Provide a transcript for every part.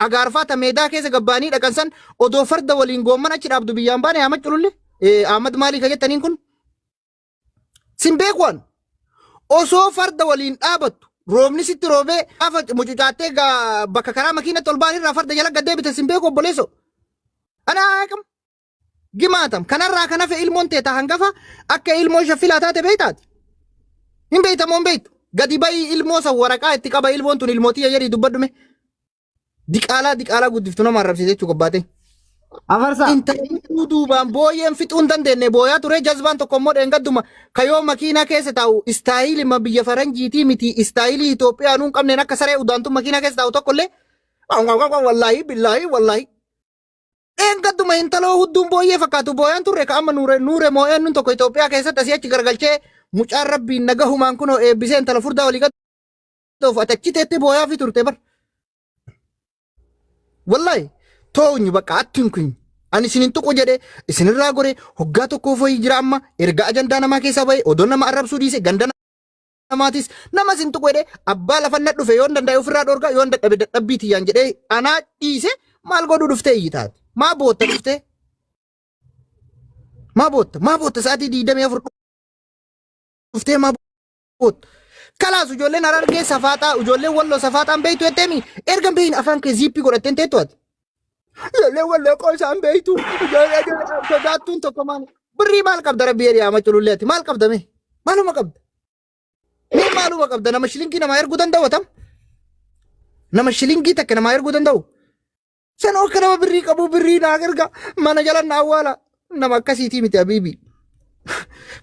Agaarfaa ta meedaa keessa gabbaanii dhaqan san odoo farda waliin goomman achi dhaabdu biyyaan baane Ahmad Cululle. Ahmad maalii ka jettaniin kun? Sin beekuwan. Osoo farda waliin dhaabattu roobni sitti roobee gaafa mucucaattee bakka karaa makiinatti ol ba'an irraa farda jala gad deebite sin beeku obboleessoo. Ana haaqam. Gimaatam. Kanarraa kan hafe ilmoon tee ta hangafa akka ilmoo shaffilaa taate beektaati. Hin beekta moo hin beektu? Gadi bayii ilmoo san waraqaa itti qaba ilmoon tun ilmoo tiyya jedhii dubbadhume. Diqaalaa diqaalaa guddiftu nama arrabsiise jechuu gobbaatee. Afarsaa. Intalli duubaan booyyeen fixuu hin dandeenye booyaa ture jazbaan tokko immoo dheengadduma kayoo makiinaa keessa taa'u istaayilima biyya faranjiitii miti istaayilii Itoophiyaa nuun qabneen akka saree udaantu makiinaa keessa taa'u tokko illee wallaahi billaahi wallaahi Dheengadduma intaloo hudduun booyyee fakkaatu booyaan turre ka amma nuure nuure moo'een nun tokko Itoophiyaa keessatti asii achi garagalchee mucaan rabbiin nagahumaan kunoo eebbisee intala furdaa walii gad oofu ati achi teettee booyaa fi turte bar. Wallahi too'unyu bakka attiin kun ani isin hin tuqu jedhe isinirraa gore hoggaa tokkoo foyii jira amma erga ajandaa namaa keessaa ba'e odoo nama arrabsuu dhiise ganda namaatis nama sin tuqu jedhee abbaa lafa na dhufe yoon danda'e ofirraa dhorka yoon dadhabe dadhabbii tiyyaan jedhee anaa dhiise maal godhuu dhuftee iyyitaati maa bootta dhuftee maa bootta maa bootta sa'aatii 24 dhuftee maa bootta kalaas ijoolleen harargee safaaxaa ijoolleen walloo safaaxaan beektu jetteemi erga hin beekin afaan kee ziippii godhatteen teettu ati ijoolleen walloo qoosaan beektu ijoolleen sodaattuun tokko maal birrii maal qabda rabbi jedhee ama culullee ati maal qabda mee maaluma qabda Mee maaluma qabda nama shilingii namaa erguu danda'u atam? Nama shilingii takka namaa erguu danda'u? Sanoo akka nama birrii qabu birrii naa erga mana jala na awwaala nama akkasiitii miti abiibi.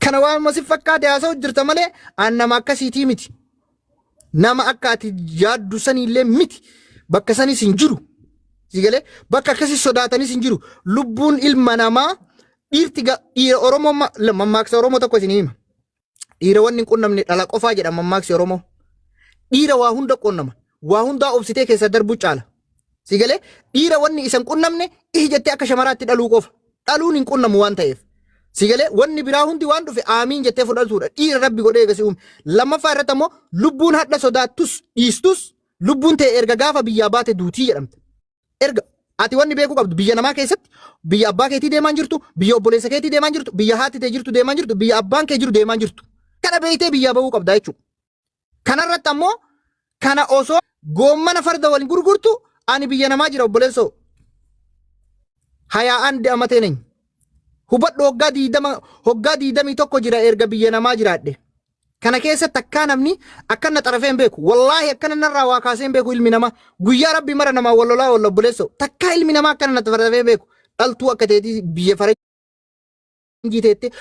Kana waan masi fakkaate haasa'u jirta malee an nama akkasiitii miti. Nama akka ati yaaddu saniillee miti. Bakka sanis hin jiru. Si galee bakka akkasii sodaatanis hin jiru. Lubbuun ilma namaa dhiirti dhiira Oromoo mammaaksa Oromoo tokko isin hima. Dhiira wanni hin qunnamne dhala qofaa jedha mammaaksi Oromoo. Dhiira waa hunda qunnama. Waa hundaa obsitee keessa darbuu caala. Si galee dhiira wanni isa hin qunnamne ihi jettee akka shamaraatti dhaluu qofa. Dhaluun hin qunnamu waan ta'eef. Si galee wanni biraa hundi waan dhufe aamiin jettee fudhatuudha. Dhiira rabbi godhee eegasi uume. Lammaffaa irratti ammoo lubbuun hadha sodaattus dhiistus lubbuun ta'e erga gaafa biyyaa baate duutii jedhamte. Erga ati wanni beekuu qabdu biyya namaa keessatti biyya abbaa keetii deemaan jirtu, biyya obboleessa keetii deemaan jirtu, biyya haati tee jirtu deemaan jirtu, biyya abbaan kee jiru deemaan jirtu. Kana beektee biyyaa bahuu qabda jechuudha. Kanarratti ammoo kana osoo goommana farda waliin gurgurtu ani biyya namaa jira obboleessoo. Hayaa'aan de'amatee nany. Hubadhu hoggaa 20 hoggaa 21 jira erga biyya namaa jiraadhe. Kana keessa takkaa namni akkan na xarafee hin beeku. Wallaahi akkana narraa waa kaasee hin beeku ilmi namaa. Guyyaa rabbi mara namaa wal lolaa wal obboleessoo. Takkaa ilmi namaa akkana na xarafee hin beeku. Dhaltuu akka teetii biyya faranjii teettee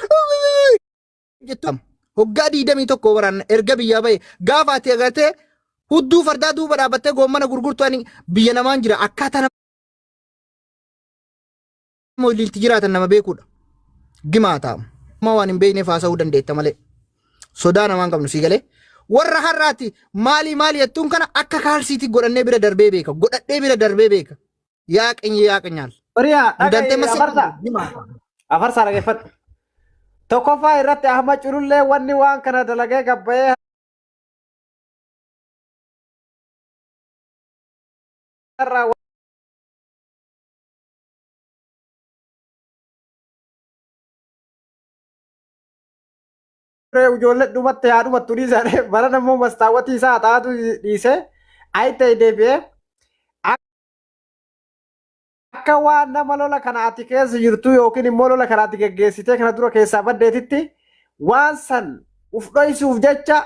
jettu. Hoggaa 21 waraan erga biyyaa bahe gaafa ati agartee hudduu fardaa duuba dhaabbattee goommana gurgurtu ani biyya namaan jira akkaataa nama walitti jiraatan nama beekuudha. Gimaa ta'a. Amma waan hin beekneef haasa'uu dandeetta malee. Sodaa namaan qabnu sii galee. Warra har'aati maalii maali jettuun kana akka kaalsiitti godhannee bira darbee beeka. Godhadhee bira darbee beeka. Yaa qinyi yaa qinyaal. Horiyaa Dantee dhaga'i masii afarsaa. gimaa ta'a. Afarsaa dhaggeeffadhu. Tokkoffaa irratti Ahmad Culullee wanni waan kana dalagee gabbayee har'aa ijoollee dhumatti haa dhumattu dhiisaa bara immoo mastaawwatii isaa haxaatu dhiisee ayi ta'e deebi'ee akka waan nama lola kana ati keessa jirtu yookiin immoo lola kana ati geggeessitee kana dura keessaa baddeetitti waan san uf dhoysuuf jecha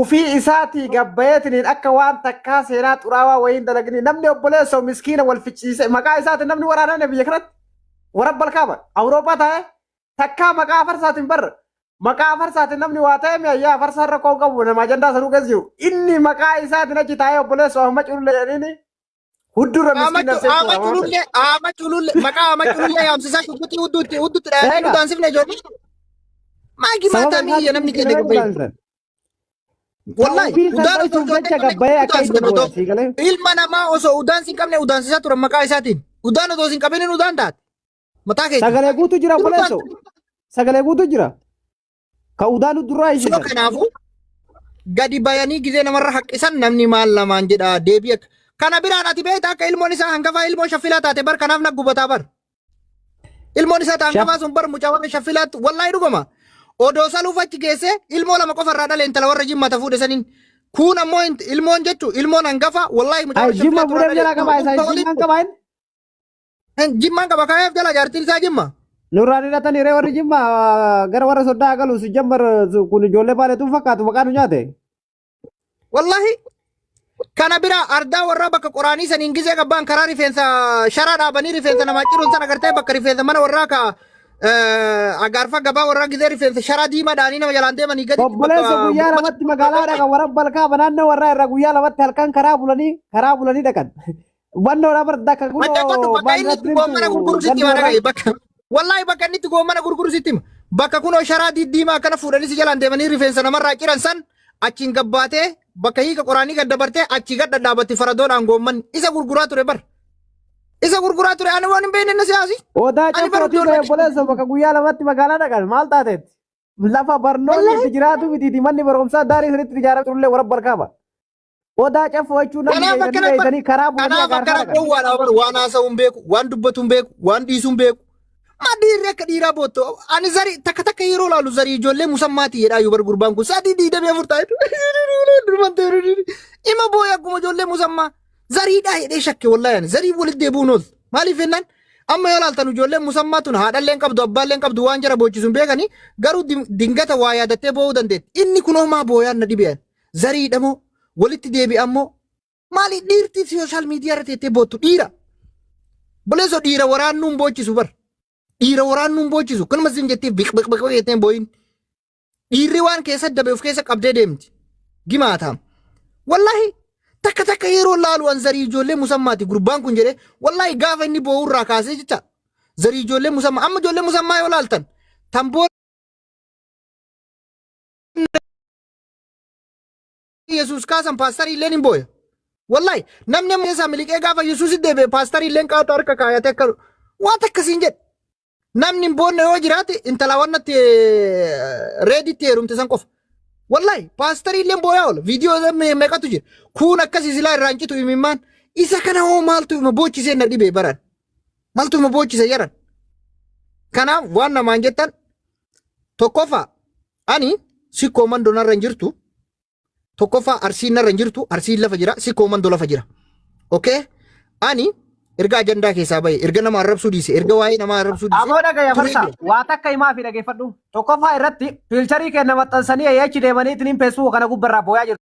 ufii isaatii gabbayeetiniin akka waan takkaa seenaa xuraawaa wayiin dalaginii namni obboleessoo miskiina wal ficciise maqaa isaatiin namni waraaname biyya kanatti warra balkaaba Awurooppaa taa'ee takkaa maqaa afarsaatiin barra maqaa afarsaatiin namni waa ta'e mi'ayyaa afarsaa irra koo qabu nama ajandaa sanuu keessa jiru inni maqaa isaatiin achi taa'ee obboleessoo amma culullee jedhanii huddurra miskiina Ama culullee ama culullee maqaa ama culullee yaamsisaa shugguxii hudduutti hudduutti dhayanii nu taansifne ijoollee. Maagi maataa miiyya namni keenya gabbayee. Wallahi Ofii san udaan osoo dhoysuuf ijoollee jecha qabne gabbayee akka udaan inni otoo booya sii galee. ilma namaa osoo udaan sin qabne udaansisaa turan maqaa isaatiin. Udaan osoo sin qabinin udaan taate. Mataa keetiin. Sagalee guutu jira Udaan obboleesso. Sagalee guutu jira. Ka udaan durraa So isiisan. kanaafuu gadi bayanii gizee namarra haqqisan namni maal namaan jedha deebii akka Kana biraan ati beekta akka ilmoon isaa hangafaa ilmoo shaffilaa taate bar kanaaf na gubataa bar. Ilmoon isaa ta hangafaa sun bar mucaa warra shaffilaatti wallaahi dhugama. Odoo saluuf achi geesse ilmoo lama qofa irraa dhale intala warra jimma ta fuudhe saniin. Kuun ammoo ilmoon jechu ilmoon hangafa wallaahi mucaa Ay warra jimma shaffilaatti irraa fuudhee jalaa dhale. qabaa isaa jimmaan qabaa inni. Jimmaan qaba kaayaaf jala jaartiin isaa jimma. Nurraan hidhatanii ree warri jimma gara warra soddaa galu si jammar kun ijoollee baaleetu fakkaatu maqaa nu nyaate. Wallahi kana bira ardaa warraa bakka qoraanii saniin gizee gabbaan karaa rifeensa sharaa dhaabanii rifeensa namaa ciruun sana agartee bakka rifeensa mana warraa ka agaarfa gabaa warraa gizee rifeensa sharaa diimaa dhaanii nama jalaan deemanii gadi Obboleessa bakka guyyaa lamatti magaalaa dhaqan warra balkaa naannoo warraa irraa guyyaa lamatti halkan karaa bulanii dhaqan. Wannoodhaa bar dakka Madda kunoo godhu bakka inni itti goommana gurguru sitti gandi hima warraa. dhaga'i bakka wallahi bakka inni itti goommana gurguru sitti hima bakka kunoo sharaa diddiimaa akkana fuudhanii si jalaan deemanii rifeensa namarraa ciran san achiin gabbaatee bakka hiika qoraanii gad dabartee achii gad dhadhaabatti faradoodhaan goomman isa gurguraa ture bar isa gurguraa ture ani waan hin beekne na siyaasi Odaa ani bar caffootii ijoollee ta'e obboleessa bakka guyyaa lamatti magaalaa dhaqan maal taateetti? Lafa barnoonni wallahi itti jiraatu mitiiti manni barumsaa daarii sanitti ijaarame turullee warra balkaaba. Odaa caffoo jechuun namni kanaaf beeytanii akkana bar beeytanii karaa bulanii kanaaf agaarfaa akkana dhaqan. gowwaadha bar waan haasa'u hin beeku waan dubbatu hin beeku waan dhiisu hin beeku Ma dhiirri akka dhiiraa bootto. Ani zarii takka takka yeroo laalu zarii ijoollee musammaati jedhaa yoo bar gurbaan kun sa'aatii 24 taa'e. Ima booya akkuma ijoollee musammaa. Zariidhaa jedhee shakke wallaahi ani zarii walitti deebi'uun ooltu. Maaliif jennaan amma yoo laaltan ijoolleen musammaa tun haadhallee hin qabdu abbaallee hin qabdu waan jara boochisu hin beekani garuu dingata waa yaadattee boo'uu dandeetti. Inni kun homaa booyaan na dhibean. Zariidha moo walitti deebi'an moo maali dhiirti sooshaal miidiyaa irra teettee boottu dhiira. Boleessoo dhiira waraannuun boochisu bar. Dhiira waraannuun boochisu. Kanuma isin jettee biq biq biq jettee booyin. Dhiirri waan keessa dabe of keessa qabdee deemti. Gimaataam. Wallahi takka takka yeroo laalu an zarii ijoollee musammaati gurbaan kun jedhee wallahi gaafa inni boo'urraa kaasee jecha zarii ijoollee musammaa amma ijoollee musammaa yoo laaltan tamboo Yesuus kaasan paastarii illeen hin booya. Wallahi namni amma keessaa miliqee gaafa Yesuusitti deebi'e paastarii illeen qaata harka kaayatee akka waan akkasiin jedhe. Namni hin boonne yoo jiraate intala wannatti reeditti heerumte san qofa. Wallahi paastarii illeen booyaa oola. Viidiyoo meeqatu jira. Kuun akkasii silaa irraa hin citu imimmaan. Isa kana hoo maaltu ima boochisee na dhibee baran. Maaltu ima boochise yaran. Kanaaf waan namaan jettan tokkoffaa ani sikkoo mandoo narra hin jirtu. Tokkoffaa arsiin narra hin jirtu. Arsiin lafa jira. Sikkoo mandoo lafa jira. Okay? Ani erga ajandaa keessaa bahe, erga nama arrabsuu dhiise, erga waa'ee nama arrabsuu dhiise. Aboo dhagaya turee farsa jira. waa takka himaa fi dhageeffadhu. Tokkoffaa irratti fiilcharii kenna maxxansanii achi deemanii ittiin feesbuuk kana gubbarraa booyaa jirtu.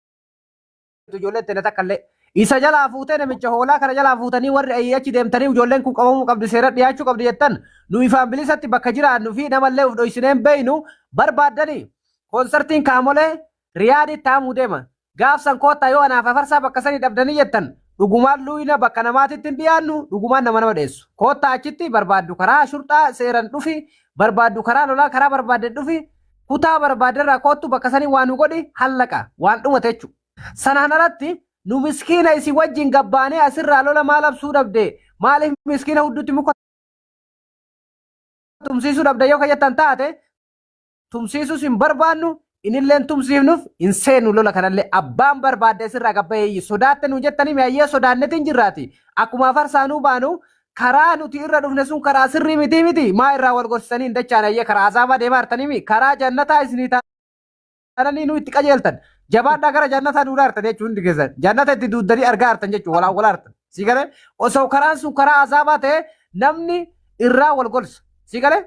Ijoolleen teenna takka illee. Isa jalaa fuutee namicha hoolaa kana jalaa fuutanii warri ayii achi deemtanii ijoolleen kun qabamuu qabdi seera dhiyaachuu qabdi jettan nu ifaan bilisatti bakka jiraannu fi namallee uf dhoysinee hin beeynu barbaaddanii koonsartiin kaamolee riyaaditti taa'amuu deema. Gaafsan koottaa yoo anaaf afarsaa bakka sanii dhabdanii jettan dhugumaan luuyna bakka namaatitti hin dhiyaannu dhugumaan nama nama dheessu. Koottaa achitti barbaaddu karaa shurxaa seeran dhufi barbaaddu karaa lolaa karaa barbaadde dhufi kutaa barbaadderraa koottu bakka sanii waa nu godhi hallaqa waan dhumate jechuudha. Sanaan alatti nu miskiina isin wajjin gabbaanee asirraa lola maal absuu dhabde maaliif miskiina hudduutti muka tumsiisuu dhabde yoo kayyattan taate tumsiisuus hin barbaannu inilleen tumsiifnuuf hin seenu lola kanallee abbaan barbaadde asirraa gabbayee sodaatte nu jettanii mi'ayyee sodaannetiin jirraati akkuma afarsaanuu baanu karaa nuti irra dhufne sun karaa sirrii miti miti maa irraa wal gorsisanii hin dachaan ayyee karaa azaabaa deemaa jirtanii mi karaa jannataa isinii taananii nu itti qajeeltan jabaadhaa gara jannataa duudaa jirtan jechuun hundi keessan jannata itti duuddanii argaa jirtan jechuun walaa walaa jirtan si galee osoo karaan sun karaa azaabaa ta'e namni irraa wal gorsa si galee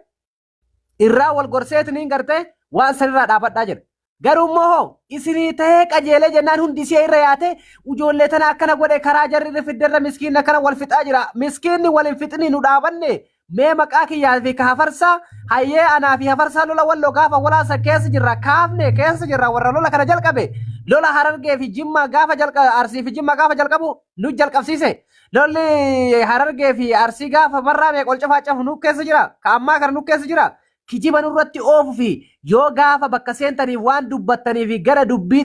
irraa wal gorseetiniin gartee waan sanirraa dhaabadhaa jedha. Garuu immoo hoo isinii ta'ee qajeelee jennaan hundi isee irra yaate ijoollee tana akkana godhe karaa jarri irra fidderra miskiinni akkana wal fixaa jira. Miskiinni wal hin fixini nu dhaabanne mee maqaa kiyyaa fi ka hafarsaa hayyee anaa fi hafarsaa lola walloo gaafa walaasa keessa jirra kaafne keessa jirra warra lola kana jalqabe lola harargee fi jimmaa gaafa jalqa arsii fi jimmaa gaafa jalqabu nu jalqabsiise. Lolli Harargee fi Arsii gaafa barraa meeqa ol cafaa cafu nu keessa jira. Ka ammaa kana nu keessa jira. Kijiba nurratti oofu fi yoo gaafa bakka seentaniif waan dubbattanii fi gara dubbii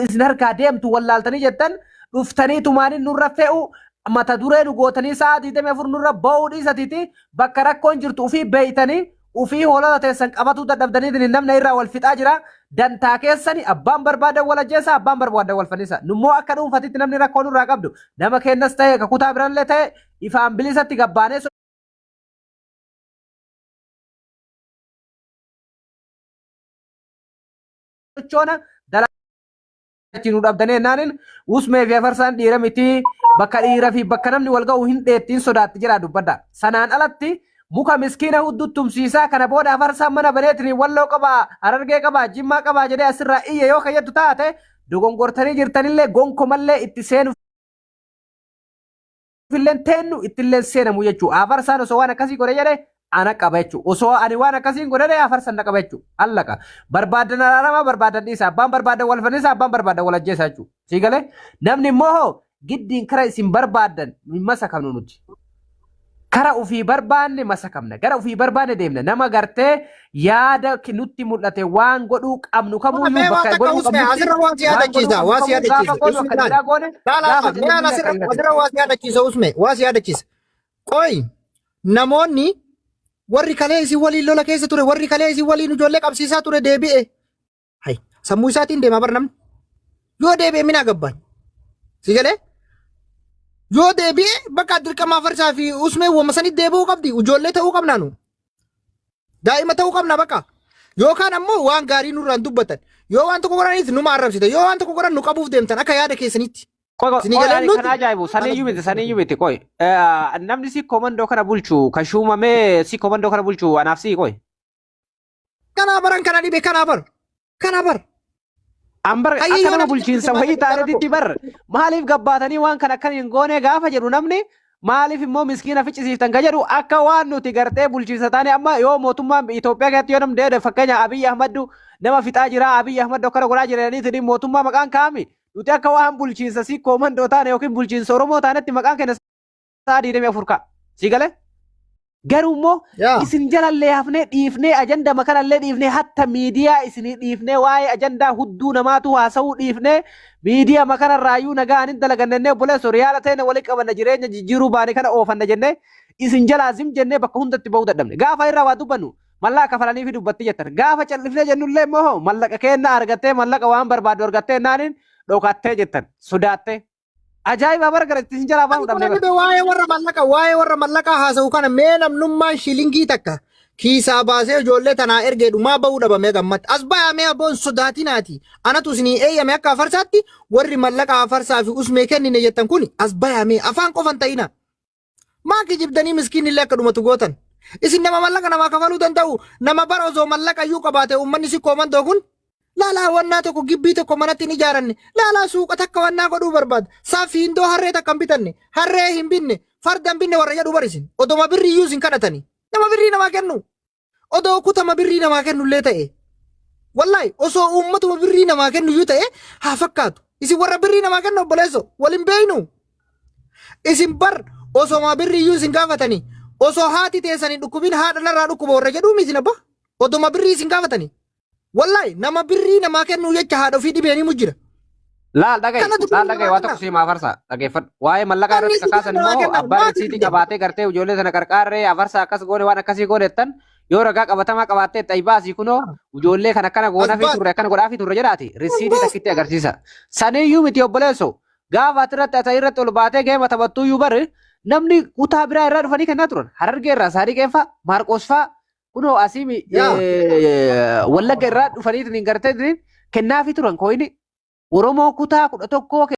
isin harkaa deemtu wallaaltanii jettan dhuftanii tumaanii nurra fe'u mata duree nu gootanii sa'a 24 nurra ba'uu dhiisatiiti bakka rakkoon jirtu ufii beeytanii ufii hoolota teessan qabatuu dadhabdanii namna irraa wal fixaa jira. Dantaa keessani abbaan barbaadan wal ajjeesa, abbaan barbaadan wal fannisa. Nummoo akka dhuunfatitti namni rakkoo nurraa qabdu nama keennas ta'e ka kutaa birallee ta'e ifaan bilisatti gabbaanee sochoona dalagaa nu dhabdanii jennaanin usmee fi afarsaan dhiira miti bakka dhiira fi bakka namni wal ga'u hin dheettiin sodaatti jedhaa dubbadha. Sanaan alatti muka miskiina hudduttumsiisaa kana booda afarsaan mana baneetiin walloo qabaa, harargee qabaa, jimmaa qabaa jedhee asirraa iyya yoo kayyattu taate dogongortanii jirtanillee gonkomallee itti seenuuf illeen teennu ittillee seenamu jechuudha. Afarsaan osoo waan akkasii godhe jedhee ana qaba jechuudha. Osoo ani waan akkasii hin godhe afarsaan na qaba jechuudha. Allaqa. Barbaadan araaramaa barbaadan dhiisa. Abbaan barbaadan wal fannisa abbaan barbaadan wal ajjeesa jechuudha. Sii galee namni immoo hoo giddiin kara isin barbaadan hin masakamnu nuti. Kara ofii barbaanne masakamna. Gara ofii barbaanne deemna. Nama gartee yaada nutti mul'ate waan godhuu qabnu kamuyyuu Mee waan bakka takka godhuu usme qabnutti asirra waan si waan godhuu yaadachiisa qabnu waan si kamuu gaafa yaadachiisa goonu usme akka laal dhiiraa goone laal gaafa mee jennu biyya asirra akka hin asirra waa si yaadachiisa usme waa si yaadachiisa. Qoy namoonni warri kalee isin waliin lola keessa ture warri kalee isin waliin ijoollee qabsiisaa ture deebi'e. Hay sammuu isaatiin deema bar namni. Yoo deebi'e minaa gabbaan. Si galee? Yoo deebi'e bakka dirqama afarsaa fi usmee wama sanitti deebi'uu qabdi. Ijoollee ta'uu qabna nu. Daa'ima ta'uu qabna bakka. Yookaan ammoo waan gaarii nurraan dubbatan. Yoo waan tokko godhaniif numa arrabsita. Yoo waan tokko godhan nu qabuuf deemtan akka yaada keessanitti. Qoy qoy Isinii qoy galee ani nuti kan ajaa'ibu saniyyuu miti saniyyuu miti qoy namni si komandoo kana bulchu kan shuumamee si komandoo kana bulchu anaaf si qoy. Kanaa baran kana dhibe kanaa bar kanaa bar. An bar Hayyee akka yoo nama namni bulchiinsa tokko wayii taaneetitti bar maaliif gabbaatanii waan kana akkan hin goone gaafa jedhu namni maaliif immoo miskiina ficcisiiftan ka jedhu akka waan nuti gartee bulchiinsa taane amma yoo mootummaan Itoophiyaa keessatti yoo namni deede fakkeenya Abiy Ahmaddu nama fixaa jira Abiy Ahmaddu akkana godhaa jira jedhaniitiin mootummaa maqaan kaa'ami nuti akka waan bulchiinsa si koomandoo taane yookiin bulchiinsa Oromoo taanetti maqaan keenya sa'a 24 ka'a. Si galee? Garuu immoo Yaa. isin jalallee hafnee dhiifnee ajandama kanallee dhiifnee hatta miidiyaa isinii dhiifnee waa'ee ajandaa hudduu namaatu haasa'uu dhiifnee miidiyaa makanarraayyuu nagaan hin dalaganne jennee obboleessoo riyaala ta'e walitti qabanna jireenya jijjiiruu baane kana oofanna jennee isin jalaa zim jennee bakka hundatti bahuu dadhabne. Gaafa irraa waa dubbannu mallaqa kafalanii fi dubbatti jettan. Gaafa callifnee jennullee immoo hoo mallaqa keenna argattee mallaqa waan barbaaddu argattee naaniin dhokattee jettan sodaattee. Ajaa'iba bara gara itti isin jalaa baanu Ani kun dhabne bara. dhibe waa'ee warra mallaqa waa'ee warra mallaqaa haasa'u kana mee namnummaan shilingii takka kiisaa baasee ijoollee tanaa ergee dhumaa ba'uu dhabamee gammatti. As bayaa mee abboon sodaatinaati. Anatu isinii eeyyame akka afarsaatti warri mallaqa afarsaa fi usmee kennine jettan kun as bayaa mee afaan qofan ta'ina. Maa kijibdanii miskiin illee akka dhumatu gootan. Isin nama mallaqa namaa kafaluu danda'u nama bara osoo mallaqa iyyuu qabaate uummanni si koomandoo kun laalaa wannaa tokko gibbii tokko manatti hin ijaaranne laalaa suuqa takka wannaa godhuu barbaada. Saaffi hindoo harree takka hin bitanne harree hin binne farda hin binne warra jedhu barisin odoma birrii iyyuu isin kadhatani nama birrii namaa kennu odoo kutama birrii namaa kennu illee ta'e wallahi osoo uummatuma birrii namaa kennu iyyuu ta'e haa fakkaatu isin warra birrii namaa kennu obboleesso wal hin beeynu. Isin bar osoma birrii iyyuu isin gaafatanii osoo haati teessanii dhukkubin haadha narraa dhukkuba warra jedhuu miti abba odoma birrii isin gaafatanii wallahi nama birrii namaa kennuu jecha haadha ofii dhibeenii mu jira. Laal dhaga'i, Kanatu laal birrii dhaga'i namaa waa tokko kenna. si himaa farsa dhageeffadhu. Waa'ee mallaqaa Namni irratti isin kakaasan namaa immoo kenna abbaan maa risiitii kijibda. qabaatee gartee ijoollee sana qarqaarree afarsa akkas goone waan akkasii goone jettan yoo ragaa qabatamaa qabaattee itti baasii kunoo ijoollee kan akkana As goonaafii baas. turre akkana godhaafii turre jedhaati risiitii Baas. takkitti agarsiisa. Saniyyuu miti obboleesso gaafa ati irratti ati irratti ol baatee geema taphattuyyuu bari namni kutaa biraa irraa dhufanii kennaa turan Harargee irraa Saadiqeen fa'a Maarqoos fa'a kunoo asii Yaa. Wallagga irraa dhufanii gartee kennaafii turan kooyini Oromoo kutaa 11